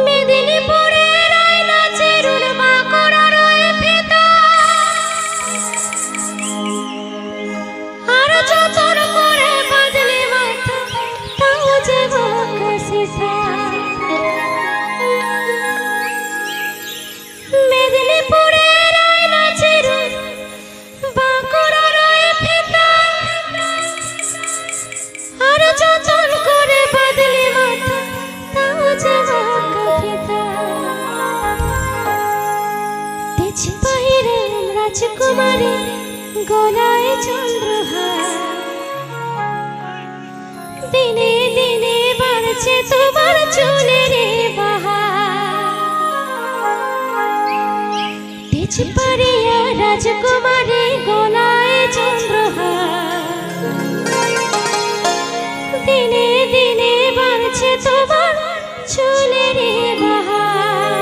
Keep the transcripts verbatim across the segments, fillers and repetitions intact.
মেদিনীপুরের আয়না চিরুর বাঁকুড়ার ওই ফিতা। আর যতন করে বাঁধলে মাথা, তাও যে বাঁকা সিধা। মেদিনীপুরের আয়না চিরুর বাঁকুড়ার ওই ফিতা। আর যতন করে বাঁধলে মাথা, তাও যে বাঁকা ফিতা। তেজ পাহিরে রাজকুমারী গলায় চন্দ্রহার। দিনে দিনে বাড়ছে তোমার চুলের বাহার। তেজ পাহিরে রাজকুমারী গলায় চন্দ্রহার। দিনে দিনে বাড়ছে তোমার চুলের বাহার।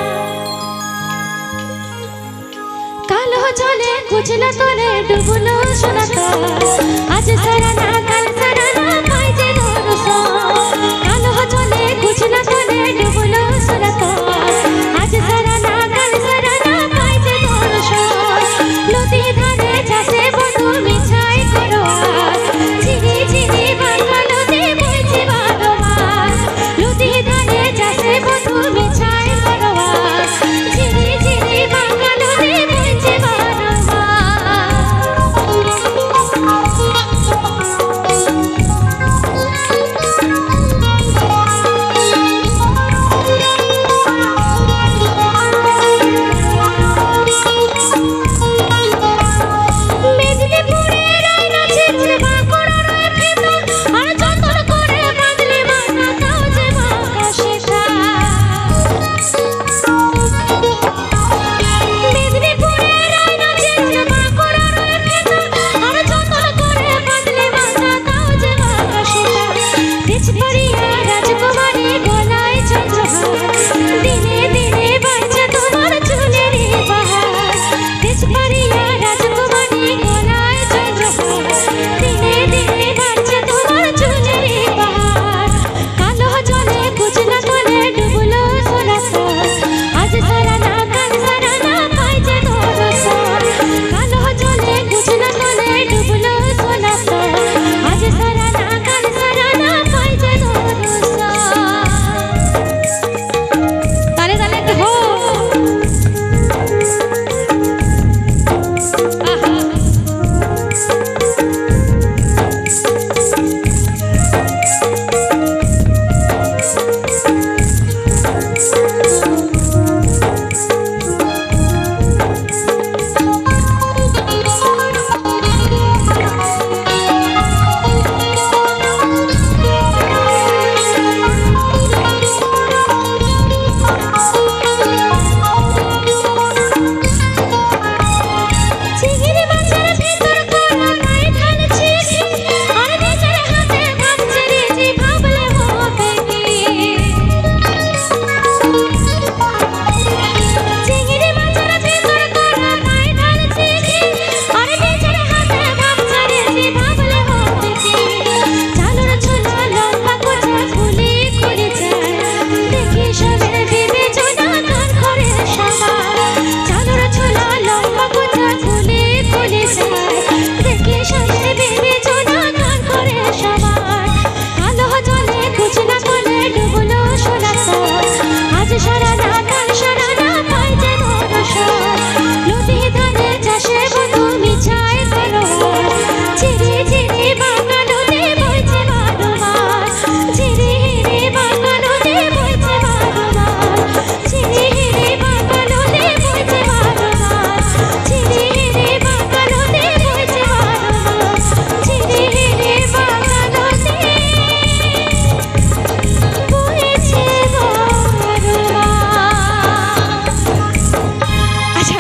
কালো জলে কুচলা তলে ডুবল